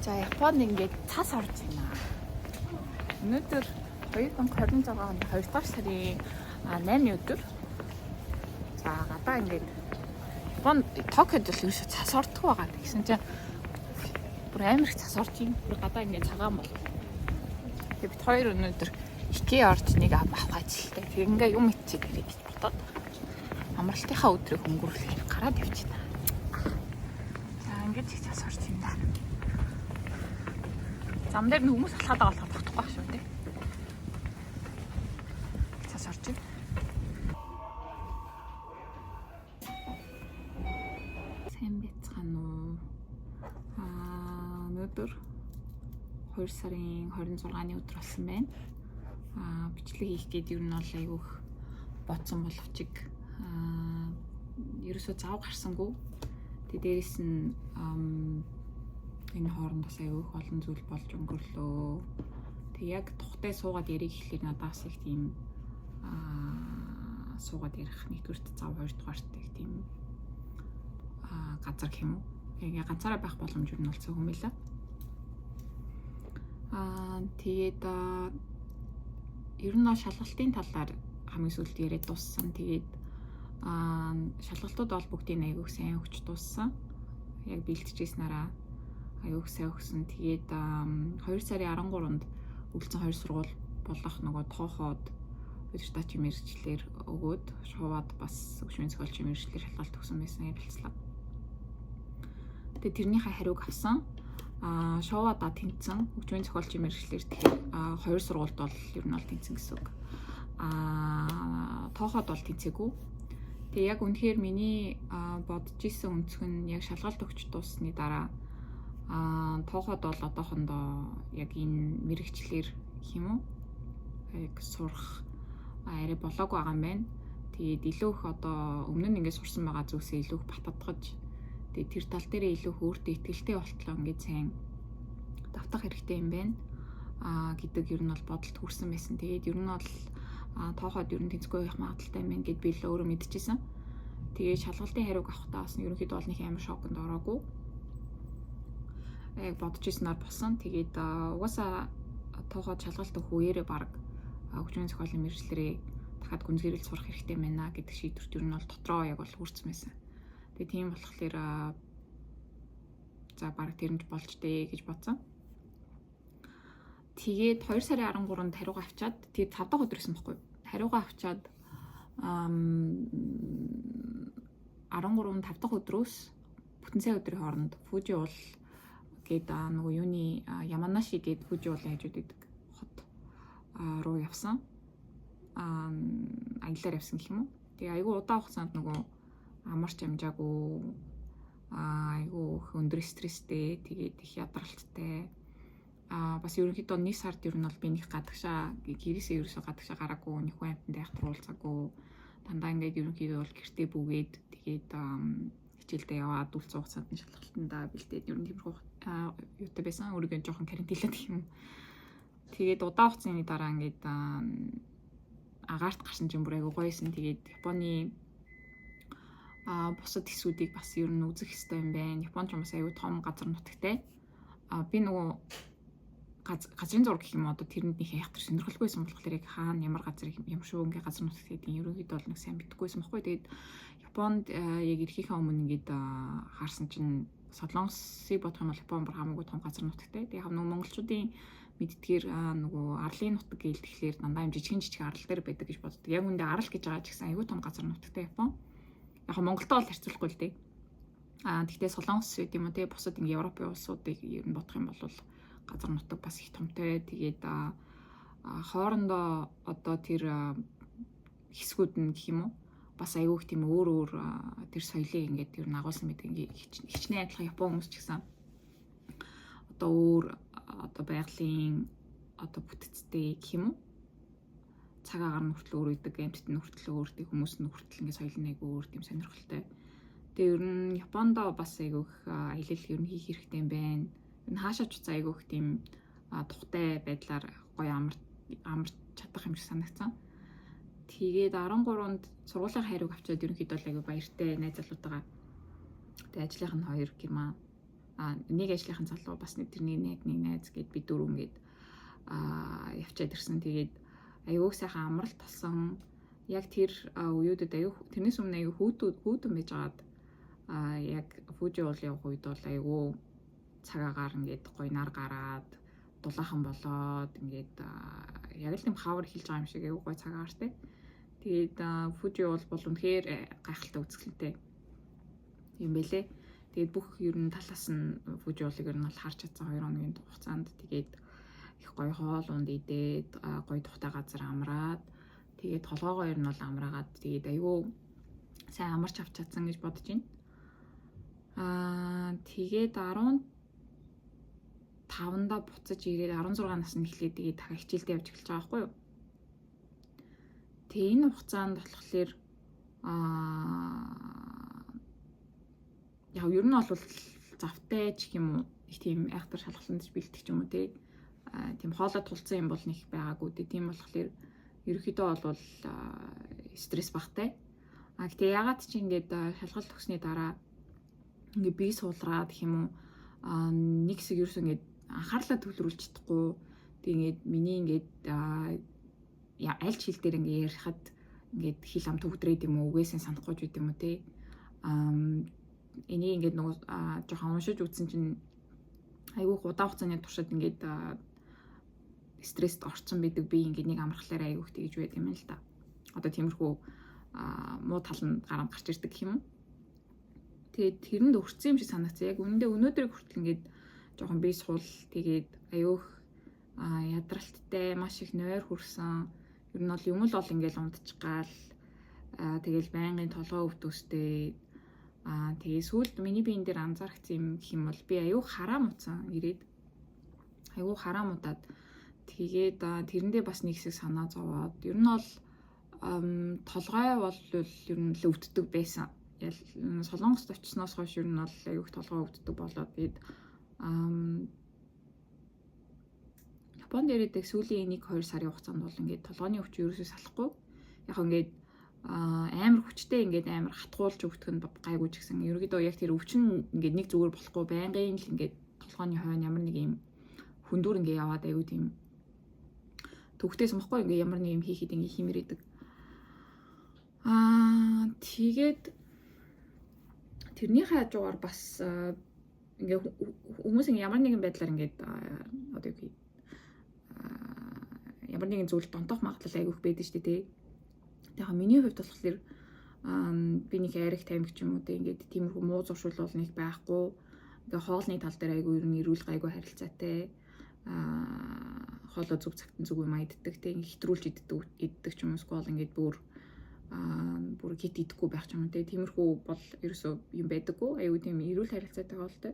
За, Японд ингээд цас орж байна. Өнөөдөр 2026 оны 2 дугаар сарын 8-ны өдөр. За, гадаа ингээд Японд, Токиод л ерөөсөө цас ордог байгаа. Тэгсэн чинь бүр амар их цас орж юм. Бүр гадаа ингээд цагаан бол. Тэгээ бид хоёр өнөөдөр Икеа орж нэг авах ажилтай. Тэг ингээ юм ичээд ирэх гэж бодоод амралтынхаа өдрийг өнгөрүүлэхээр гараад явчихна. За, ингээд их цас орж юм да. Зам дээр нь хүмүүс алхаад байгаа болохоор тогтохгүй байх шүү дээ. Цас орж байна. Сайн байцгаана уу? Өнөөдөр 2 сарын 26-ны өдөр болсон байна. Бичлэг хийх гээд ер нь бол айгүйх бодсон боловч ерөөсөө зав гарсангүй. Тэгээ дээрэс нь энэ хооронд бас айгүй их олон зүйл болж өнгөрлөө. Тэг яг тухтай суугаад ярих гэхлээр надаас их тийм суугаад ярих нэгдүгüрт зав, хоёрдугаарт их тийм газар гэх юм уу. Яг ганцаараа байх боломж юу нь олцсон юм байла. Тэгээд ер нь шалгалтын талаар хамгийн сүүлд яриад дууссан. Тэгээд шалгалтууд бол бүгдийг айгүйх сайн өгч дууссан. Яг бэлтжижсэн айгүйх сайн өгсөн. Тэгээд 2 сарын 13-нд үлдсэн хоёр сургууль болох нөгөө Тооход удирдахчийн мэргэжлээр өгөөд, Шуваад бас хөгжмийн зохиолчийн мэргэжлээр шалгалт өгсөн байсан ярилцлага. Тэгээд тэрнийхээ хариуг авсан. Шоувада тэнцсэн, хөгжмийн зохиолчийн мэргэжлээр. Тэгэхээр хоёр сургуульд бол ер нь бол тэнцсэн гэсэн үг. Тооход бол тэнцээгүй. Тэгээ яг үнэхээр миний бодож исэн өнцөг нь яг шалгалт өгч дууссаны дараа Тооход бол одоохондоо яг энэ мэргэжлээр гэх юм уу, яг сурах арай болоогүй байгаа юм байна. Тэгээд илүү их одоо өмнө нь ингээд сурсан байгаа зүйлсээ илүү их бататгаж, тэгээд тэр тал дээрээ илүү их өөртөө итгэлтэй болтлоо ингээд сайн давтах хэрэгтэй юм байна гэдэг ер нь бол бодолд хүрсэн байсан. Тэгээд ер нь бол Тооход ер нь тэнцэхгүй байх магадлалтай юм байна гэд би л өөрөө мэдчихсэн. Тэгээд шалгалтын хариуг авахдаа бас ерөнхийдөө бол нэг амар шоконд ороогүй. Яг бодож ирсэнээр болсон. Тэгээд угаасаа Тооход шалгалт өгөх үеэрээ баг хөгжмийн зохиолын мэргэжлээрээ дахиад гүнзгийрэл сурах хэрэгтэй байна гэдэг шийдвэрт ер нь бол дотроо яг бол хүрсэн байсан. Тэгээ тийм болохоор за, баг тэрнж болж дээ гэж бодсон. Тэгээд 2 сарын 13-нд хариугаа авчаад, тэгээд 5 дахь өдөр байсан байхгүй. Хариугаа авчаад 13 5 дахь өдрөөс бүтэн сайн өдрийн хооронд Фужи уул гээд нөгөө юуны Яманаши гээд Фужи уулын хажууд байдаг хот руу явсан. Аяллаар явсан гэх юм уу. Тэгээ айгүй удаан хугацаанд нөгөө амарч амжаагүй, айгүй их өндөр стресстэй, тэгээд их ядралттай. Бас ерөнхийдөө нэг сард ер нь бол би нэг гадагшаа гэрээсээ ерөөсөө гадагшаа гараагүй, нэг хүн амьтанд айхтар уулзаагүй. Дандаа ингээд ерөнхийдөө бол гэртээ бүгээд, тэгээд хичээлдээ яваад, үлдсэн хугацаанд нь шалгалтандаа бэлдээд, ер нь тиймэрхүү юутай байсан. Өөрийгөө жоохон карантинлаад гэх юм. Тэгээд удаан хугацааны дараа ингээд агаарт гарсан чинь бүр айгүй гоёсэн. Тэгээд Японы бусад хэсгүүдийг бас ер нь үзэх хэрэгтэй юм байна. Японд ч бас айгүй том газар нутагтай. Би нөгөө газрын зураг гэх юм одоо тэрэнд нэг айхтар сонирхолгүй байсан болохоор яг хаана ямар газар ямар шүү ингээ газар нутагт гэдгийг ерөнхийдөө бол нэг сайн мэдэхгүйсэн байхгүй. Тэгээд Японд яг ирэхийнхээ өмнө ингээд харсан чинь Солонгосыг бодох юм бол Япон бүр хамаагүй том газар нутагтай. Тэгээд яг нөгөө монголчуудын мэддгээр нөгөө арлын нутаг гээл тэгэхээр дандаа юм жижигэн жижиг арал дээр байдаг гэж боддог. Яг үндэ арал гэж байгаа ч гэсэн айгүй том газар нутагтай Япон. Яг Монголтой бол харьцуулахгүй л дээ. Тэгтээ Солонгос байд юм уу те, бусад ингээ Европын улсуудыг ер нь бодох юм бол газар нутаг бас их томтой. Тэгээд хоорондоо одоо тэр хэсгүүд нь гэх юм уу, бас айгүй их тийм өөр өөр тэр соёлыг ингээд ер нь агуулсан байдаг. Ингээ хичнээн адилхан Япон хүмүүс ч гэсэн одоо өөр одоо байгалийн одоо бүтцтэй гэх юм уу, цаг агаар нь хүртэл өөр өгдөг, амьтад нь хүртэл өөр, тэг хүмүүс нь хүртэл ингээ соёл нь айгүй өөр, тийм сонирхолтой. Тэгээ ер нь Япондоо бас айгүй их аялал ер нь хийх хэрэгтэй юм байна. Ер нь хаашаа ч уцаа айгүй их тийм тухтай байдлаар гоё амар амарч чадах юм шиг санагдсан. Тэгээд 13-нд сургуулийн хариуг авчиад ерөнхийдөө л айгүй баяртай найз залуутайгаа. Тэгээ ажлынх нь хоёр герман Нэг ажлынхан залуу, бас нэг тэрний нэг найз гээд би дөрөв ингээд явчаад ирсэн. Тэгээд аюух сайхан амралт болсон. Яг тэр үеүүдэд аюух тэрнээс өмнө аюу хүүтэн байж байгаад яг Фужи уул явах үед бол аюу цаг агаар ингээд гоё нар гараад, дулаахан болоод, ингээд яг л тийм хавар эхэлж байгаа юм шиг аюу гоё цаг агаартай. Тэгээд Фужи уул бол үнэхээр гайхалтай үзэсгэлэнтэй юм бэлээ. Тэгээд бүх ер нь талаас нь Фужи уулыг ер нь бол харж чадсан 2 хоногийн хугацаанд. Тэгээд их гоё хоол унд идээд, гоё тухтай газар амраад, тэгээд толгоогоо ер нь бол амраагаад, тэгээд айгүй сайн амарч авч чадсан гэж бодож байна. Тэгээд 15-ндаа буцаж ирээд 16 наснд эхлээд тэгээд дахиад хичээлдээ явж эхэлж байгаа байхгүй юу? Тэгээ энэ хугацаанд болохоор яг ер нь бол завтай ч гэх юм уу, их тийм айхтар шалгаланд бэлтгэх юм уу те, тийм хоолой тулцсан юм бол нэг байгаагүй те. Тийм болохоор ерөөхдөө бол стресс багтай. Гэтэ ягаад чи ингээд шалгалт өгсөний дараа ингээ бие суулгаад гэх юм уу, нэг хэсэг ерөөсөө ингээд анхаарлаа төвлөрүүлж чадахгүй. Тэг ингээд миний ингээд аль ч хэл дээр ингээ ярихад ингээд хэл ам төвдрээд юм уу, үгээсээ санахгүй ч байд юм уу те. Энийг ингээд нөгөө жоохон уншиж үзсэн чинь айгүй удаан хугацааны туршид ингээд стресст орцсон байдаг би ингээд нэг амархлаараа айгүйх тэгж байд юм л да. Одоо тиймэрхүү муу тал нь гарч ирдэг гэх юм уу. Тэгээд тэрэнд өртсөн юм шиг санагдсан. Яг үнэндээ өнөөдрийг хүртэл ингээд жоохон бие сул, тэгээд аюух ядралттай, маш их нойр хүрсэн. Ер нь бол юм л бол ингээл унтчих гал, тэгэл байнгын толгой өвдөөстэй. Тэгээ сүүлд миний биен дээр анзаарчихсан юм гэх юм бол би аюу хараам утсан ирээд, аюу хараам удаад, тэгээд тэрэндээ бас нэг хэсэг санаа зовоод, ер нь бол толгой бол ер нь л өвддөг байсан. Солонгост очсноос хойш ер нь бол аюух толгой өвддөг болоод, тэгээд Японд ирээд сүүлийн 1 2 сарын хугацаанд бол ингээд толгойн өвч ерөөсөө салахгүй. Яг ингээд амар хүчтэй ингээд амар хатгуулж өвдөх нь гайгүй ч гэсэн ерөөдөө яг тэр өвчин ингээд нэг зүгээр болохгүй, байнгын л ингээд толгойн хойно ямар нэг юм хүндүр ингээд яваад, аюу тийм төвхтэйсэн бохгүй, ингээд ямар нэг юм хийхэд ингээд химэрэдэг. Тэгээд тэрнийхээ хажуугаар бас ингээ хүмүүс ингээ ямар нэгэн байдлаар ингээд одоо юу гэх, ямар нэгэн зүйл донтох магадлал айгүйх байдаг шүү дээ тий. Тэгээ миний хувьд болохоор би нэг ариг тамхи ч юм уу те, ингээд тиймэрхүү муу зуршил бол нэг байхгүй. Ингээ хоолны тал дээр айгүй ер нь эрүүл гайгүй харилцаатай. Хоолоо зүг цагт нь зүг юм иддэг те, ингээ хэтрүүлж иддэг ч юм уу, эсвэл ингээд бүр гит идэхгүй байх ч юм уу те. Тиймэрхүү бол ерөөсөө юм байдаггүй. Айгүй тийм эрүүл харилцаатай хоолтой.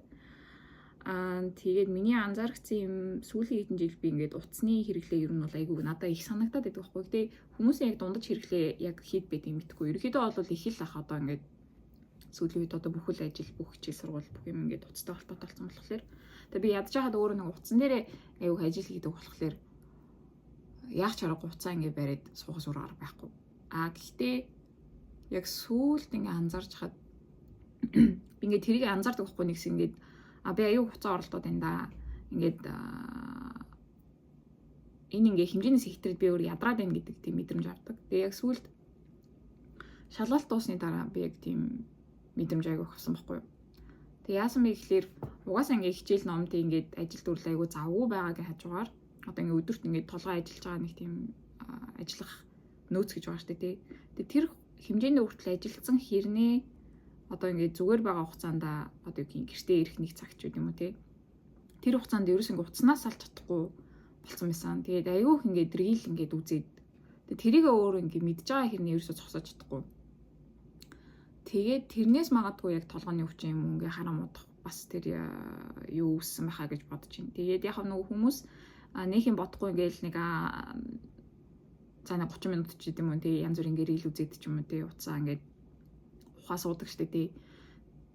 Тэгээд миний анзаарчихсан юм, сүүлийн хэдэн жил би ингээд утасны хэрэглээ ер нь бол айгүй надад их санагдаад байдаг байхгүй. Гэтэ хүмүүсийн яг дундаж хэрэглээ яг хэд байдгийг мэдэхгүй. Ерөнхийдөө бол их л ах, одоо ингээд сүүлийн үед одоо бүхэл ажил, бүх хичээл сургууль, бүх юм ингээд утастай холбоотой болсон болохоор, тэгээ би ядж байхад өөрөө нэг утсан дээрээ айгүй ажил хийдэг болохоор яг ч аргагүй утсаа ингээд бариад суухаас өөр арга байхгүй. Гэхдээ яг сүүлд ингээд анзаарч хаад би ингээд тэрийг анзаардаг байхгүй, нэгс ингээд би аюу хуцаа оролдоод байна да. Ингээд энэ ингээ хэмжээнээс ихтрээд би өөр ядраад байна гэдэг тийм мэдрэмж авдаг. Тэгээ яг сүүлд шалгалт дуусны дараа би яг тийм мэдрэмж аягүй авсан байхгүй юу. Тэгээ яасан бэ гэхлээр угаасаа ингээ хичээл ном тийм ингээд ажил дүрл аягүй завгүй байгаагийн хажуугаар одоо ингээ өдөрт ингээ толгой ажиллаж байгаа нэг тийм ажиллах нөөц гэж байгаа шүү дээ тий. Тэгээ тэр хэмжээний хүртэл ажилласан хэрнээ одоо ингээд зүгээр байгаа хугацаанд одоо юу гэх, гэртээ ирэх нэг цаг ч юм уу тий. Тэр хугацаанд ерөөс ингээд утаснаас салж чадахгүй болсон байсан. Тэгээд айгүйх ингээд reel ингээд үзээд, тэгээд тэрийг өөрөө ингээд мэдж байгаа хэрнээ ерөөсөө зогсоож чадахгүй. Тэгээд тэрнээс магадгүй яг толгойн өвчин юм ингээ харам удах бас тэр юу үүссэн байхаа гэж бодож байна. Тэгээд яг нөгөө хүмүүс нэг юм бодохгүй ингээл нэг за нэг 30 минут ч гэдэм үү тий, янз бүр ингээ reel үзээд ч юм уу тий, утсаа ингээд ухаа суудаг штэ тий.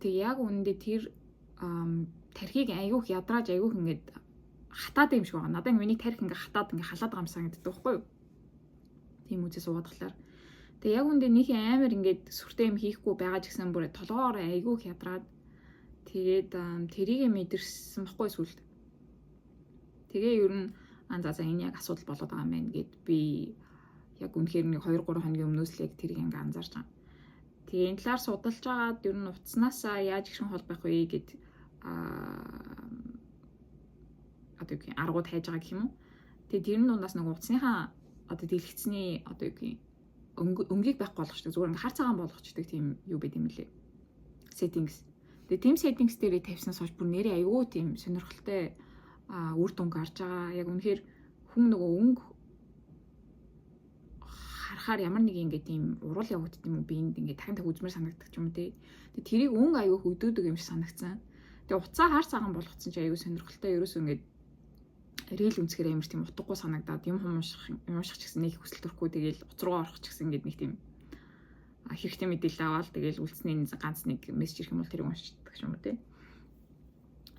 Тэг яг үнэндээ тэр тархийг айгүйх ядрааж, айгүйх ингээд хатаад юм шиг байгаа. Надад миний тархи ингээ хатаад, ингээ халаад байгаа юм санагддаг байхгүй юу? Тийм үзээ суугаад тахлаар. Тэгээ яг үндэ нэг амар ингээд сүртэй юм хийхгүй байгаа ч гэсэн бүр толгоогоор айгүйх ядраад, Тэгээд тэрийг мэдэрсэн баггүй сүлд. Тэгээ ер нь за за энэ яг асуудал болоод байгаа юм байна гэд би яг үнэхээр нэг 2 3 хоногийн өмнөөс л яг тэрийг ингээ анзаарч байгаа. Тэгээ энэ талаар судалж агаад ер нь утаснаасаа яаж гişэн хол байх вэ гэд одоо юу гэх аргууд хайж байгаа гэх юм уу. Тэгээ тэрэн дундаас нэг утасныхаа одоо дэлгэцний одоо юу гэх өнгийг байхгүй болгочдөг. Зүгээр ингээ хар цагаан болгочдөг тийм юу байд юм лээ. Settings. Тэгээ тийм settings дээрээ тавьснаас хойш бүр нэрээ айгүй тийм сонирхолтой үр дүн гарч байгаа. Яг үнэхээр хүн нөгөө өнгө харахаар ямар нэг ингээ тийм урал явагдд юм уу, биэнд ингээ дахин дахин үзмээр санагддаг ч юм уу те. Тэгээ тэрийг өнгө айгүй хөдөөдөг юм шиг санагдсан. Тэгээ утсаа хар цагаан болгоцсон чи айгүй сонирхолтой, ерөөсөө ингээ reel үзэхээр амар тийм утгагүй санагдаад, юм унших юм унших ч гэсэн нэг хүсэл төрөхгүй, тэгээл утас руугаа орох ч гэсэн ингээд нэг тийм хэрэгтэй мэдээлэл аваад, тэгээл үлдсэний ганц нэг мессеж ирэх юм бол тэрийг уншдаг юм уу те.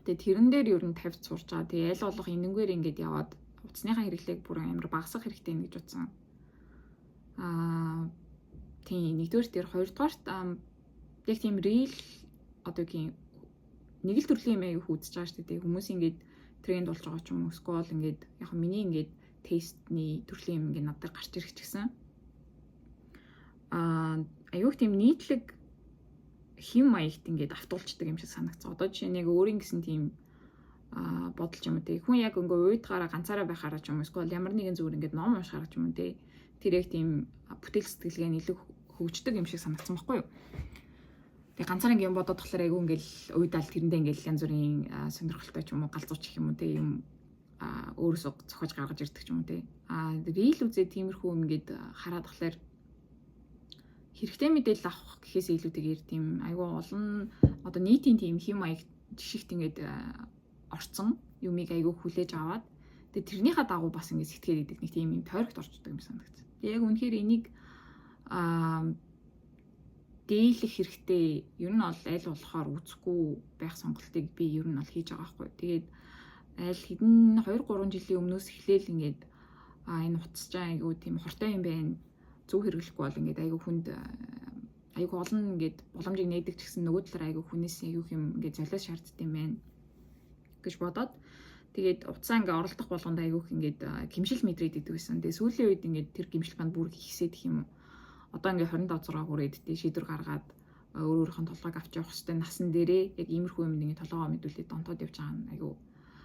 Тэгээ тэрэн дээр ер нь тавьж сурч байгаа. Тэгээ аль болох энэнгээр ингээд яваад утасныхаа хэрэглээг бүр амар багасгах хэрэгтэй юм гэж бодсон. Тийм, нэгдүгээр дээр, хоёрдугаарт яг тийм reel одоо юу нэг л төрлийн юм аяг үзэж байгаа шүү дээ. Хүмүүс ингээд тренд болж байгаа ч юм уу, эсвэл ингээд яг миний ингээд taste ний төрлийн юм ингээд над дээр гарч ирэх ч гэсэн аюух тийм нийтлэг хэм маягт ингээд автуулцдаг юм шиг санагцсан. Одоо жишээ нь яг өөрийн гэсэн тийм бодол ч юм уу те. Хүн яг ингээ уйдгаараа ганцаараа байхаараа ч юм уу, эсвэл ямар нэгэн зүгээр ингээд ном уншихаараа ч юм уу те. Тэр яг тийм бүтээл сэтгэлгээ нь илүү хөгждөг юм шиг санагдсан байхгүй юу? Тэгээ ганцаар ингээ юм бодоод тахлаар айгүй ингээл уйдаал, тэрэндээ ингээл янз бүрийн сонирхолтой ч юм уу, галзууч гэх юм уу те, юм өөрөөсөө зохиож гаргаж ирдэг ч юм уу те. Reel үзээ тиймэрхүү юм ингээд хараад тахлаар хэрэгтэй мэдээлэл авах гэхээс илүүтэйгээр тийм айгүй олон одоо нийтийн тийм хэм маяг жишигт ингээд орцсон юмыг айгүй хүлээж аваад, тэгээ тэрнийхээ дагуу бас ингээд сэтгээд идэг нэг тийм юм тойрогт орчдөг юм санагдсан. Тэгээ яг үнэхээр энийг дийлэх хэрэгтэй, ер нь бол аль болохоор үзэхгүй байх сонголтыг би ер нь бол хийж байгаа байхгүй. Тэгээд аль хэдэн 2 3 жилийн өмнөөс эхлээл ингээд энэ утас чаа айгүй тийм хортой юм байна. Зөв хэрэглэхгүй бол ингээд айгүй хүнд, айгүй олон ингээд боломжийг нээдэг ч гэсэн нөгөө талаар айгүй хүнээс айгүй юм ингээд золиос шаарддаг юм байна гэж бодоод, тэгээд утсаа ингээ оролдох болгонд айгүйх ингээд гимшил мэдрээд идэг байсан. Тэгээд сүүлийн үед ингээд тэр гимшил манд бүр ихсээд гэх юм уу. Одоо ингээ 25 6 хүрээд тий шийдвэр гаргаад өөр өөрийнх нь толгойг авч явах хэрэгтэй насан дээрээ яг иймэрхүү юмд ингээ толгойгоо мэдүүлээд донтоод явж байгаа нь айгүй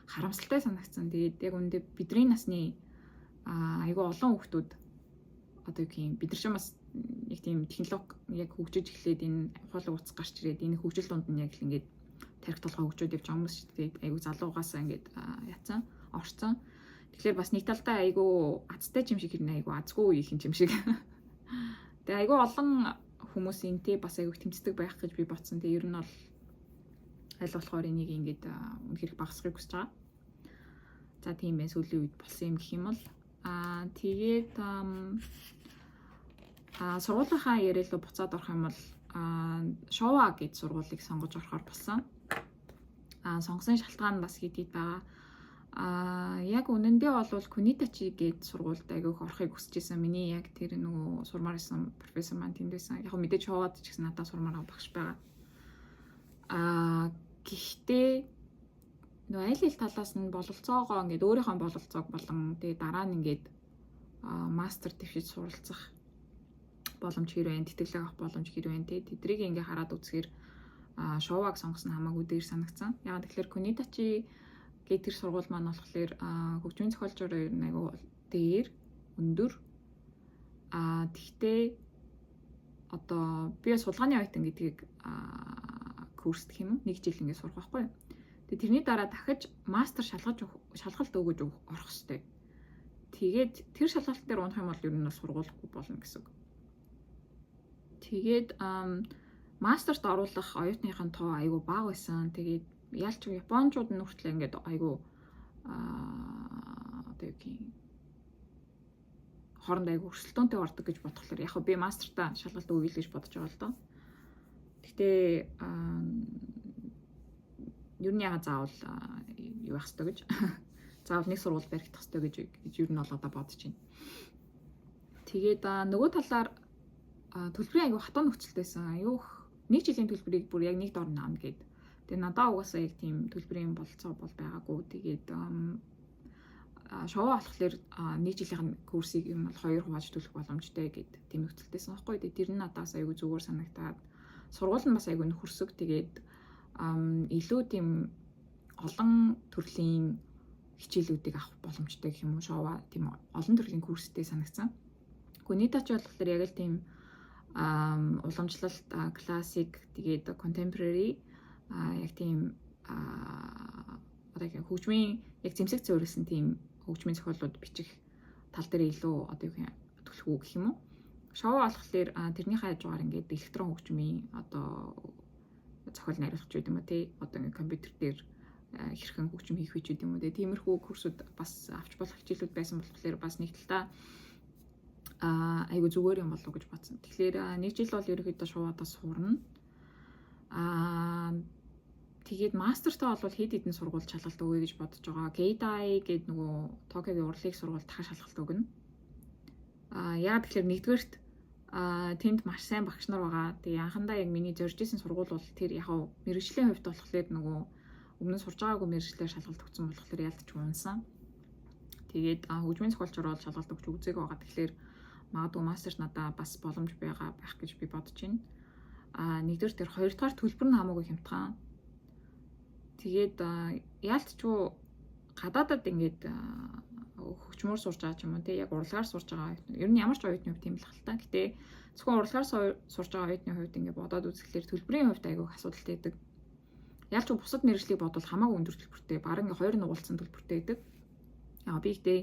харамсалтай санагдсан. Тэгээд яг үүндээ бидний насны айгүй олон хүүхдүүд одоо юу юм, бид нар ч бас яг тийм технологи яг хөгжиж эхлээд, энэ ухаалаг утас гарч ирээд, энэ хөгжил дунд нь яг л ингээд тарих толгой хөгжөөд явж байгаа хүмүүс шүү дээ. Айгүй залуугаасаа ингээд яцсан, орцсон. Тэгэхээр бас нэг талдаа айгүй азтай юм шиг хэрнээ, айгүй азгүй үеийнх юм шиг. Тэгээ айгүй олон хүмүүс энтэй бас айгүй тэмцдэг байх гэж би бодсон. Тэгээ ер нь бол аль болохоор энийг ингээд үнэхээр багасгахыг хүсэж байгаа. За, тийм байх, сүүлийн үед болсон юм гэх юм бол тэгээд сургуулийнхаа яриа руу буцаад орох юм бол Шова гэд сургуулийг сонгож орохоор болсон. Сонгосон шалтгаан нь бас хэд хэд байгаа. Яг үнэндээ бол Кунитачи гээд сургуульд айгүйх орохыг хүсэж исэн. Миний яг тэр нөгөө сурмаар исэн профессор маань тэнд байсан. Яг мэдээж Шовад ч гэсэн надад сурмаар багш байгаа. Гэхдээ нөгөө аль аль талаас нь бололцоогоо ингээд өөрийнхөө бололцоог болон тэгээ дараа нь ингээд мастер дэвшиж суралцах боломж хэр байна, тэтгэлэг авах боломж хэр байна те, тэдрийг ингээ хараад үзэхээр Шоваг сонгосон хамаагүй дээр санагдсан. Яг тэгэхээр Кунитачи гэх тэр сургууль маань болохоор хөгжмийн зохиолчоор ер нь айгүй дээр өндөр. Тэгтээ одоо би судалгааны оюутан гэдгийг курс гэх юм уу, нэг жил ингээ сурах байхгүй юу. Тэгээ тэрний дараа дахиж мастер шалгаж шалгалт өгөж орох хэрэгтэй. Тэгээд тэр шалгалт дээр унах юм бол ер нь бол сургуулихгүй болно гэсэн үг. Тэгээд мастерт оруулах оюутныхын тоо айгүй бага байсан. Тэгээд ялч японочууд нь хүртэл ингээд айгүй одоо юу гэх юм, хооронд айгүй өрсөлдөөнтэй ордог гэж бодохлоор яг би мастертаа шалгалт өгье л гэж бодож байгаа л доо. Гэхдээ ер нь яга заавал юу байх ёстой гэж, заавал нэг сургууль баригдах ёстой гэж ер нь бол одоо бодож байна. Тэгээд нөгөө талаар төлбөрийн аягүй хатуу нөхцөлтэйсэн. Аюух нэг жилийн төлбөрийг бүр яг нэг дор наамна гээд. Тэгээ надаа угаасаа яг тийм төлбөрийн бололцоо бол байгаагүй. Тэгээд Шова болохоор нэг жилийн курсыг юм бол хоёр хувааж төлөх боломжтой гэд тийм нөхцөлтэйсэн байхгүй. Тэгээд тэр нь надаас айгүй зүгээр санагтаад, сургууль нь бас айгүй нөхөрсөг. Тэгээд илүү тийм олон төрлийн хичээлүүдийг авах боломжтой гэх юм уу, Шова тийм олон төрлийн курстэй санагдсан. Гэхдээ Нийдач болохоор яг л тийм уламжлалт, классик, тэгээд contemporary, яг тийм одоо яг хөгжмийн яг зэмсэг суурилсан тийм хөгжмийн зохиолууд бичих тал дээр илүү одоо юу гэх түлхүү гэх юм уу. Шова болохоор тэрнийхээ хажуугаар ингээд электрон хөгжмийн одоо зохиол найруулах ч гэдэг юм уу, тий, одоо ингээд компьютер дээр хэрхэн хөгжим хийх вэ ч гэдэг юм уу, тий, тиймэрхүү курсууд бас авч болох хичээлүүд байсан болохоор бас нэг талдаа айгу зүгээр юм болов уу гэж бодсон. Тэгэхээр нэг жил бол ерөнхийдөө Шувадаа сурна. Тэгээд мастертаа бол хэд хэдэн сургууль шалгалт өгье гэж бодож байгаа. Geidai гэдэг нөгөө Токиогийн урлаг сургууль дахиад шалгалт өгнө. Яагаад тэгэхээр нэгдүгээрт тэнд маш сайн багш нар байгаа. Тэгээ анхандаа яг миний зорж исэн сургууль бол тэр. Яг мэргэжлийн хувьд болохоор нөгөө өмнө нь сурж байгаагүй мэргэжлээр шалгалт өгсөн болохоор ялтч унсан. Тэгээд хөгжмийн зохиолчор бол шалгалт өгч үзег байгаа. Тэгэхээр магадгүй мастерт надаа бас боломж байгаа байх гэж би бодож байна. Нэгдүгээр тэр, хоёрдугаар төлбөр нь хамаагүй хямдхан. Тэгээд яалтчгүй гадаадад ингээд хөгжмөөр сурж байгаа ч юм уу, тий, яг урлагаар сурж байгаа оюутан, ер нь ямар ч оюутны хувьд тийм л хэл та. Гэтэ зөвхөн урлагаар сурж байгаа оюутны хувьд ингээд бодоод үзэхлээр төлбөрийн хувьд айгүй асуудалтай байдаг. Ялч бусад мэргэжлийг бодвол хамаагүй өндөр төлбөртэй, бараг ингээд хоёр нугалцсан төлбөртэй байдаг. Яа, би гэтээ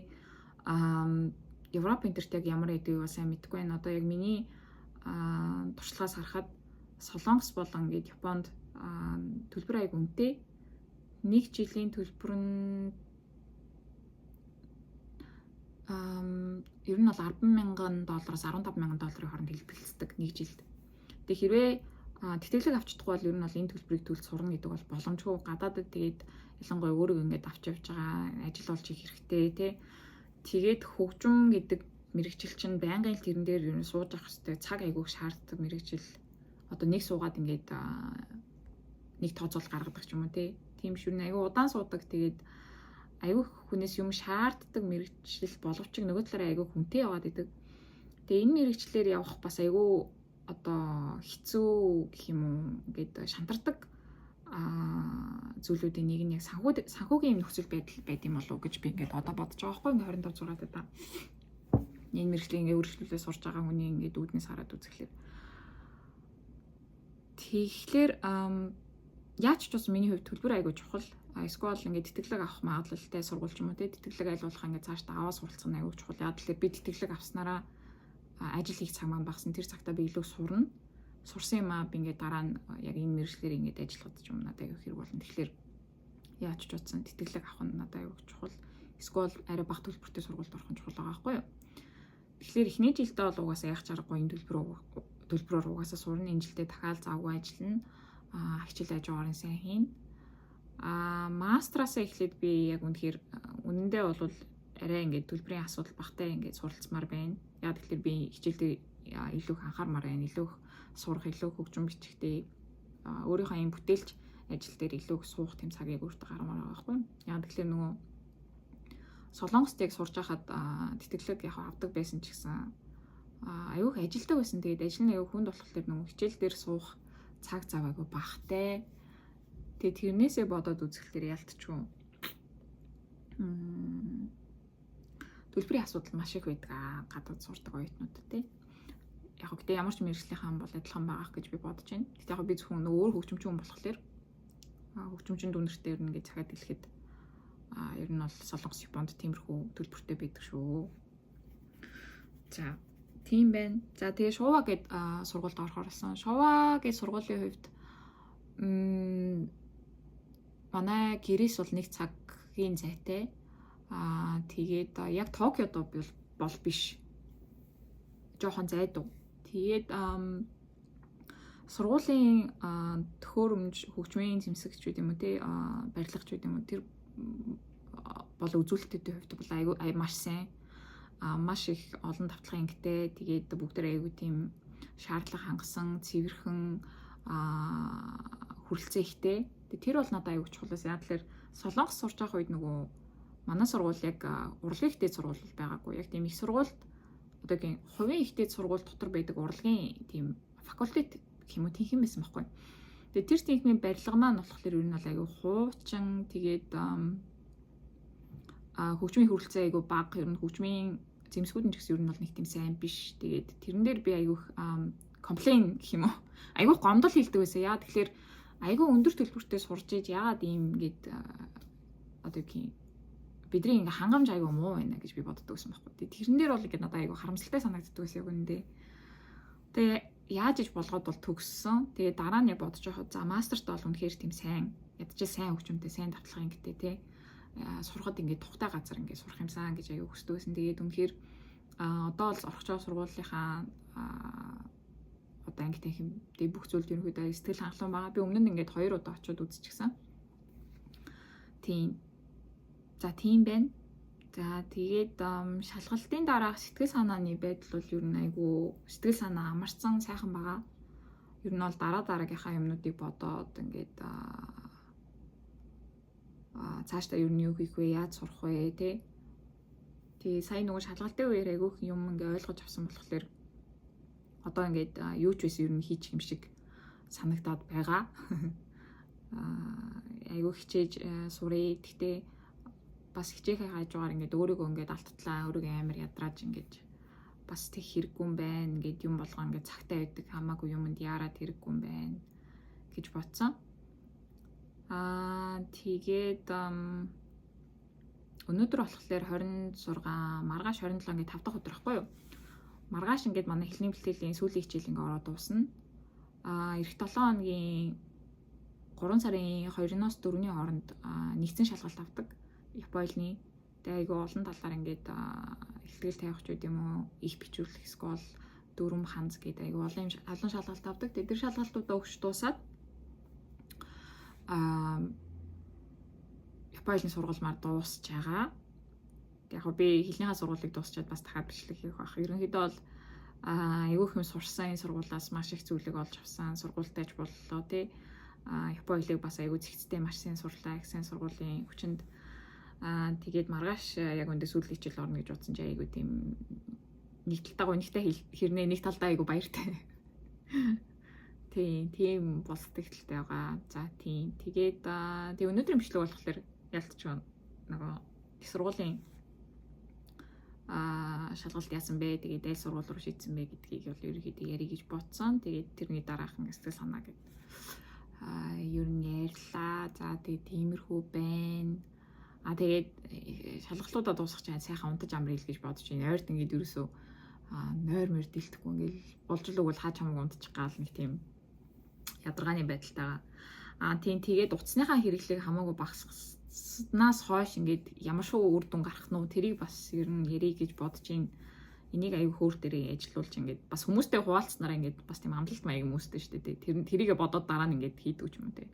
Европ энтерт яг ямар байдгийг бас сайн мэдэхгүй байна. Одоо яг миний туршлагаас харахад Солонгос болон ингээд Японд төлбөр аяг үнэтэй. Нэг жилийн төлбөр нь ер нь бол 10 мянган доллароос 15 мянган долларын хооронд хэлбэлцдэг нэг жилд. Тэгээ хэрвээ тэтгэлэг авч чадахгүй бол ер нь бол энэ төлбөрийг төлж сурна гэдэг бол боломжгүй. Гадаадад тэгээд ялангуяа өөрийгөө ингээд авч явж байгаа, ажил олж хийх хэрэгтэй, тий. Тэгээд хөгжим гэдэг мэргэжил чинь байнгын л тэрэн дээр ер нь сууж авах хэрэгтэй. Цаг айгүйх шаарддаг мэргэжил. Одоо нэг суугаад ингээд нэг тооцоол гаргадаг ч юм уу, тий. Тийм биш, ер нь айгүй удаан суудаг. Тэгээд айгүй хүнээс юм шаарддаг мэргэжил боловч нөгөө талаараа айгүй хүнтэй яваад идэг. Тэгээ энэ мэргэжлээр явах бас айгүй одоо хэцүү гэх юм уу, ингээд шантардаг зүйлүүдийн нэг нь яг санхүүгийн юм нөхцөл байдал байд юм болов уу гэж би ингээд одоо бодож байгаа байхгүй, ингээд 25 6 даа. Энэ мэргэжлийг ингээд үргэлжлүүлээ сурж байгаа хүний ингээд үүднээс хараад үзэхлээр. Тэгэхээр яаж ч бас миний хувьд төлбөр айгүй чухал. Эсвэл ингээд тэтгэлэг авах магадлалтай сургууль ч юм уу, те, тэтгэлэг аль болох ингээд цааш та аваа суралцах нь айгүй чухал. Яг тэгэхээр би тэтгэлэг авснараа ажил хийх цаг маань багасна. Тэр цагтаа би илүү сурна. Сурсан юм аа би ингээд дараа нь яг энэ мэргэжлээр ингээд ажиллахад ч юм надад айгүй хэрэг болно. Тэгэхээр яаж ч утсан тэтгэлэг авах нь надад айгүй чухал. Эсвэл арай бага төлбөртэй сургуульд орох нь чухал байгаа байхгүй юу? Тэгэхээр эхний жилдээ бол угаасаа яах чаргагүй энэ төлбөрөөр угаасаа сурна. Энэ жилдээ дахиад завгүй ажиллана. Хичээл хажуугаар нь сайн хийнэ. Мастраасаа эхлээд би яг үнэхээр үнэндээ бол арай ингээд төлбөрийн асуудал багтай ингээд суралцмаар байна. Яг тэгэхээр би хичээлдээ илүү их анхаармаар байна. Илүү их сурах, илүү хөгжим бичихтэй, өөрийнхөө юм бүтээлч ажил дээр илүү их суух тийм цагийг өөртөө гаргамаар байгаа байхгүй. Яг тэгэхээр нөгөө Солонгост яг сурж байхад тэтгэлэг яг авдаг байсан ч гэсэн аюух ажилдаг байсан. Тэгээд ажил нь аюу хүнд болохоор нөгөө хичээл дээр суух цаг зав айгүй багтай. Тэгээд тэрнээсээ бодоод үзэхлээр ялтчгүй төлбөрийн асуудал маш их байдаг аа, гадаад сурдаг оюутнуудад, тий. Яг гэхдээ ямар ч мэргэжлийнхаа бол адилхан байгаа гэж би бодож байна. Гэхдээ яг би зөвхөн нөгөө өөр хөгжимчин хүн болохоор хөгжимчин дүнэртэй ер нь ингэж захиад хэлэхэд ер нь бол Солонгос, Японд тиймэрхүү төлбөртэй байдаг шүү. За, тийм байна. За, тэгээ Шува гэд сургуульд орохоор болсон. Шува гэд сургуулийн хувьд манай гэрээс бол нэг цагийн зайтай. Тэгээд яг Токиод бол биш. Жохон зайдуу. Тэгээд сургуулийн төхөөрөмж, хөгжмийн зэмсэгч гэдэг юм уу, те, барилгач гэдэг юм уу, тэр бол үзүүлэлтүүдийн хувьд бол айгүй маш сайн, маш их олон давталгын ангитай. Тэгээд бүгдээр айгүй тийм шаардлага хангасан, цэвэрхэн, хүрэлцээ ихтэй. Тэгээ тэр бол надад аягүй чухал байсан. Яг тэгэхээр Солонгос сурж байгаа үед нөгөө манай сургууль яг урлагийн их дээд сургууль байгаагүй. Яг тийм их сургуульд, одоогийн хувийн их дээд сургууль дотор байдаг урлагийн тийм факультет гэх юм уу, тэнхим байсан байхгүй. Тэгээ тэр тэнхимийн барилга маань болохоор ер нь бол аягүй хуучин, тэгээд хөгжмийн хүрэлцээ аягүй бага, ер нь хөгжмийн зэмсгүүд нь ч гэсэн ер нь бол нэг тийм сайн биш. Тэгээд тэрэн дээр би аягүй complain гэх юм уу, аягүй гомдол хийлдэг байсан. Яа тэгэхээр аягүй өндөр төлбөртэй сурж иж яагаад ийм ингээд одоо юу гэх, бидний ингээ хангамж аягүй муу байна гэж би боддог байсан байхгүй. Тэрэн дээр бол ингээ надад аягүй харамсалтай санагддаг байсан яг үнэндээ. Тэгээ яаж иж болгоод бол төгссөн. Тэгээ дараа нь яг бодож байхад, за, мастерт бол үнэхээр тийм сайн, ядчил сайн хөгжмөнтэй, сайн давталгын ангитай те сурахад ингээд тухтай газар ингээд сурах юмсан гэж аягүй хүсдэг байсан. Тэгээд үнэхээр одоо л орох жоо сургуулийнхаа одоо анги танхим тэгээ бүх зүйлд ерөнхийдөө сэтгэл хангалуун байгаа. Би өмнө нь ингээд хоёр удаа очиод үзчихсэн. Тийм. За, тийм байна. За, тэгээд шалгалтын дараах сэтгэл санааны байдал бол ер нь айгүй сэтгэл санаа амарсан, сайхан байгаа. Ер нь бол дараа дараагийнхаа юмнуудыг бодоод ингээд цаашдаа ер нь юу хийх вэ, яаж сурах вэ, те. Тэгээ сая нөгөө шалгалтын үеэр айгүйх юм ингээ ойлгож авсан болохоор одоо ингээд юу ч байсан ер нь хийчих юм шиг санагдаад байгаа. Айгүй хичээж сурыг. Гэхдээ бас хичээхээ хажуугаар ингээд өөрийгөө ингээд алттлаа, өөрийгөө амар ядрааж ингээд бас тэг хэрэггүй юм байна. Ингээд юм болгоо ингээд цагтаа байдаг, хамаагүй юмд яарад хэрэггүй юм байна гэж бодсон. Тэгээд өнөөдөр болохоор 26, маргааш 27, ингээд 5 дахь өдөр байхгүй юу? Маргааш ингээд манай хэлний бэлтгэлийн сүүлийн хичээл ингээд ороод дуусна. Ирэх 7 хоногийн 3 сарын 2-оос 4-ний хооронд нэгдсэн шалгалт авдаг. Япон хэлний. Тэгээ айгүй олон талаар ингээд илтгэл тавих ч үгүй юм уу, их бичүүлэх эсвэл дүрм ханз гэдэг айгүй олон юм, олон шалгалт авдаг. Тэгээ тэр шалгалтуудаа өгч дуусаад Япон хэлний сургууль дуусч байгаа. Яг би хэлнийхаа сургуулийг дуусчаад бас дахиад бичлэг хийх байх. Ерөнхийдөө бол айгүйх юм сурсан, энэ сургуулиас маш их зүйлийг олж авсан. Сургуультайч боллоо тий. Япон хэлийг бас айгүй зэгцтэй маш сайн сурлаа. Их сайн сургуулийн хүчинд тэгээд маргааш яг өндөө сүүлийн хичээл орно гэж бодсон чи айгүй тийм нэг талтаа гонигтай хэрнээ нэг талдаа айгүй баяртай. Тийм, тийм бол сэтгэлтэй байгаа. За, тийм. Тэгээд тэг өнөөдрийн бичлэг болохоор ялтч нөгөө их сургуулийн шалгалт яасан бэ? Тэгээд аль сургууль руу шийдсэн бэ гэдгийг бол ерөнхийдөө ярих гэж бодсон. Тэгээд тэрний дараахан сэтгэл санаа гэдэг ер нь ярьлаа. За, тэгээд тиймэрхүү байна. Тэгээд шалгалтуудаа дуусгах чинь сайхан унтаж амръя гэж бодож байна. Ойрт ингээд ерөөсөө нойр мөр дэлтэхгүй, ингээд болж л өгвөл хаа чамаг унтчих гал нэг тийм ядаргааны байдалтайгаа. Тийм, тэгээд утасныхаа хэрэглээг хамаагүй багасгаснаас хойш ингээд ямар шүү үр дүн гарах нь уу, тэрийг бас ер нь ярих гэж бодож байна. Энийг аюу хөөр дээрээ ажиллуулж ингээд бас хүмүүстэй хуваалцсанараа ингээд бас тийм амлалт маяг хүмүүстэй шүү дээ. Тэр тэрийгэ бодоод дараа нь ингээд хийдэг ч юм уу те.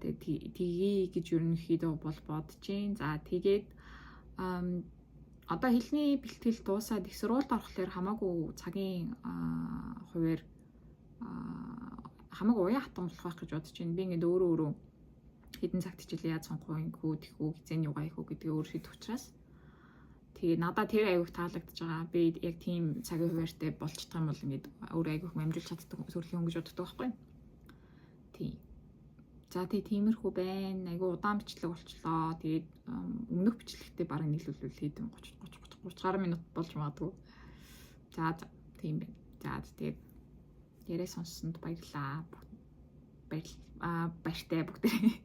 Тэгээд тгий гэж ерөнхийдөө бол бодож байна. За, тэгээд одоо хэлний бэлтгэл дуусаад их сургуульд орохлоор хамаагүй цагийн хуваар хамаагүй уян хатан болох байх гэж бодож байна. Би ингээд өөрөө өөрөө хэдэн цагт хичээлээ яаж сонгох вэ, ингэхүү, тэхүү, хизээний юга хийх үү гэдгийг өөр шийдэх учраас тэгээ надад тэр аюух таалагдж байгаа. Би яг тийм цагийн хуваартай болчихдох юм бол ингээд өөр аюух амжуулж чаддаг төрлийн хүн гэж боддог байхгүй. Тийм. За, тэгээ тиймэрхүү байна. Айгу удаан бичлэг болчлоо. Тэгээд өмнөх бичлэгтээ бараг нийлүүлвэл хэдэн 30 30 30 30 гаруй минут болж магадгүй. За, тийм байна. За, тэгээд яриа сонссонд баярлалаа. Баяртай бүгдээрээ.